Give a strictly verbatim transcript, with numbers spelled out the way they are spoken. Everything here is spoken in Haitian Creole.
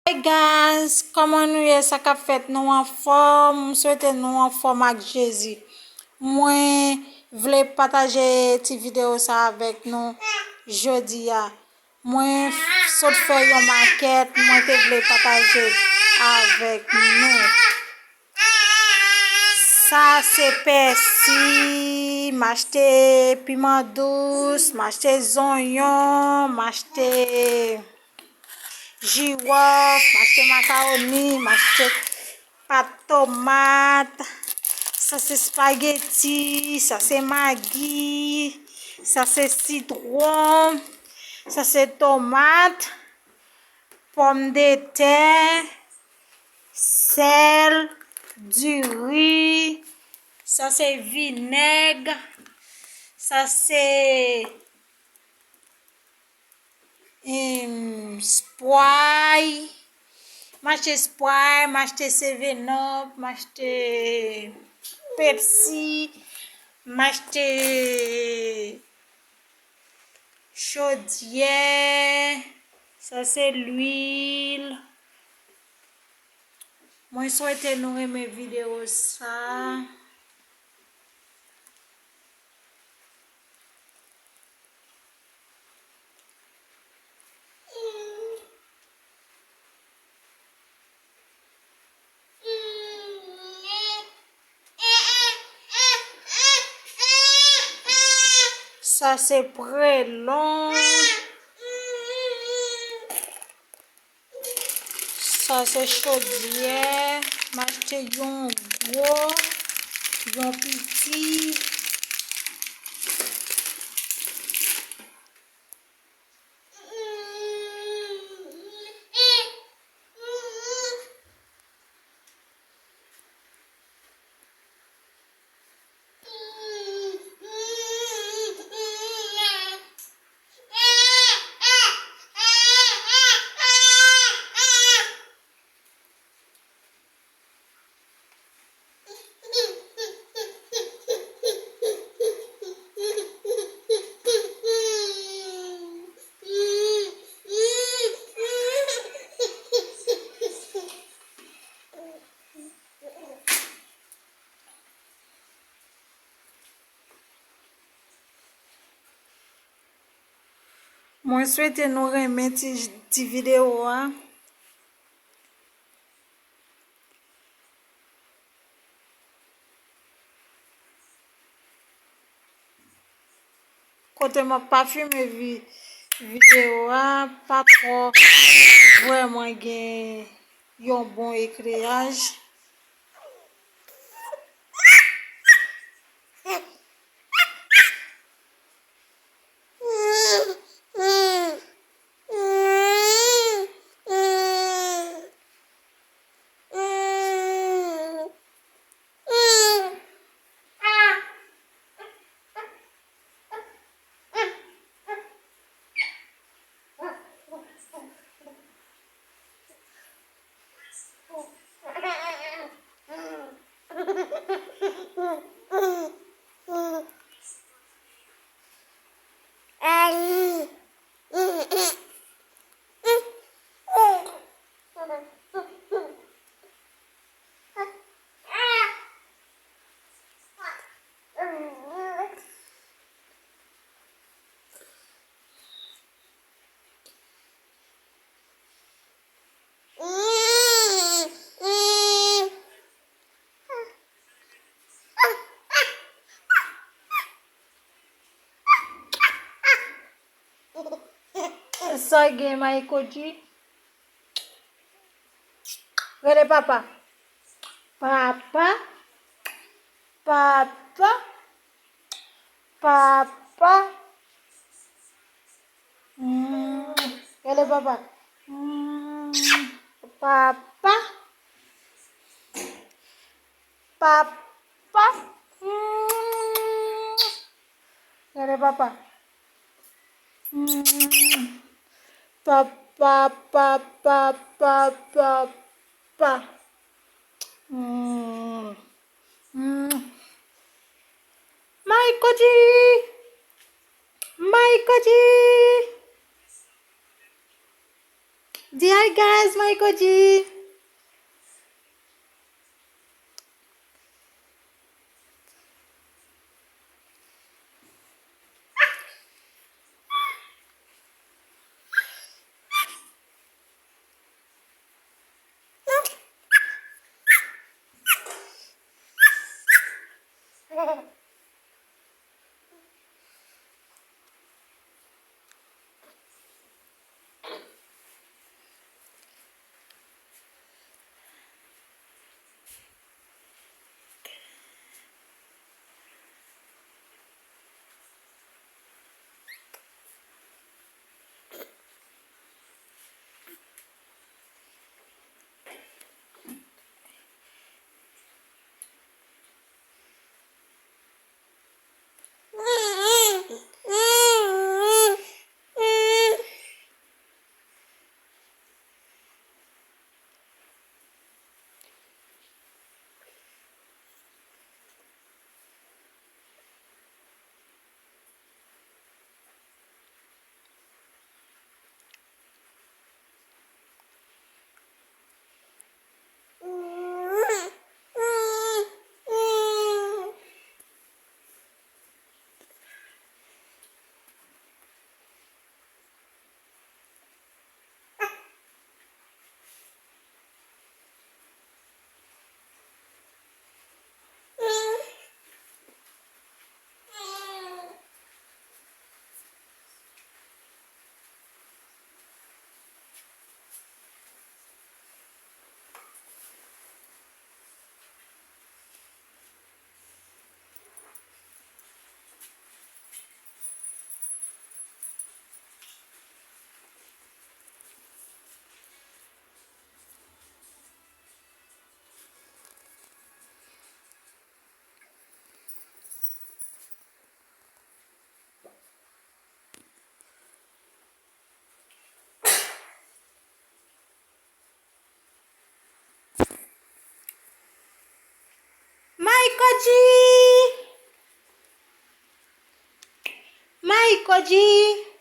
Hey guys, kòman nou ye? Sa k ap fèt? Nou anfòm? M swete nou anfòm ak Jezi. Mwen vle pataje ti videyo sa avèk nou jodi a. Mwen f- sot fè yon makèt, mwen te vle pataje avèk nou. Sa se pèsi, m achte piman dous, m achte zonyon, m achte jiwòf, m achte makawoni, m achte pat tomat. Sa se espageti, sa se magi, sa se sitwon, sa se tomat, pòmdetè, sèl, diri, sa se vinèg, sa se em, Sprite. M achte Sprite, m achte seven up, m achte Pepsi, m achte chodyè. Sa se lwil. Mwen swete nou renmen videyo sa. Sa se prelon. Sa se chodyè. M achte yon gwo, yon piti. Mwen swete nou renmen ti, ti videyo a. Kote m ap pafime vi- videyo a, pa twò vrèman gen yon bon ekleraj. Sa gen, Mayi Koji? Rele papa. Papa. Papa. Papa. Mm. Rele papa. Mm. Papa. Papa. Mm. Rele papa. Mm. Papa, papa, papa, papa. Mm. Mm. Mayi Koji! Mayi Koji! Di hi guys, Maïko G. Maïko G! Maïko G!